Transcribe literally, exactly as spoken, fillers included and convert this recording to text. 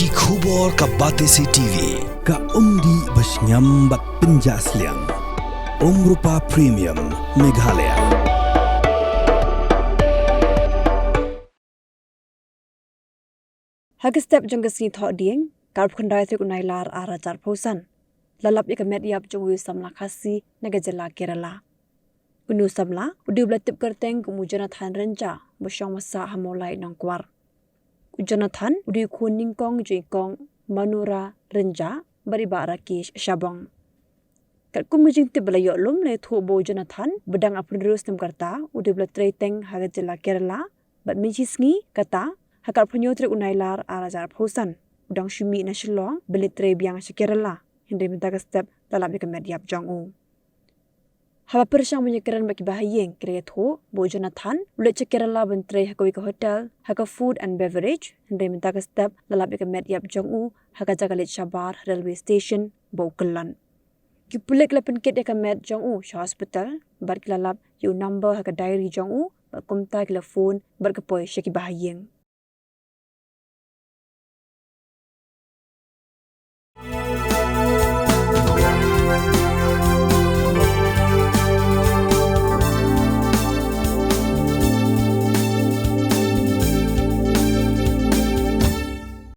Ki khubor ka Batesi T V, ka umdih ba shngiam bad pynjah sliang. Umrupa Premium, Meghalaya. Ha ka step jong ka sngi Thohdieng, ka arphew khyndai tarik u Nailar arhajar arphew san, la lap ïa ka met ïap jong uwei u samla Khasi na ka jylla Kerala. Une u samla u dei uba la tip kyrteng kum u Jonathan Rynjah, ba shong ba sah ha Mawlai Nongkwar. U Jonathan u dei u khun nyngkong jong i kong Manura Rynjah bad i bah Rakesh Shabong. Katkum ka jingtip ba la ïoh lum, la ïathuh ba u Jonathan, ba dang arphew hynriew snem ka rta, u dei uba la trei teng ha ka jylla Kerala, bad mynshisngi kata, ha ka arphew hynñiew tarik u Nailar arhajar arphew san, u dang shu mih na Shillong ban leit trei biang sha Kerala, hynrei mynta ka step la lap ïa ka met ïap jong u. Haba pyrshang ban ïakren bad ki bahaïing, ki la ïathuh ba u Jonathan u leit sha Kerala ban trei ha kawei ka hotel ha ka food and beverage, hynrei mynta ka step la lap ïa ka met ïap jong u ha ka jaka leit shabar railway station ba u kyllon. Ki pulit ki la pynkit ïa ka met jong u sha hospital bad ki la lap ïa u number ha ka diary jong u, bad kumta ki la phone bad ka poi sha ki bahaïing.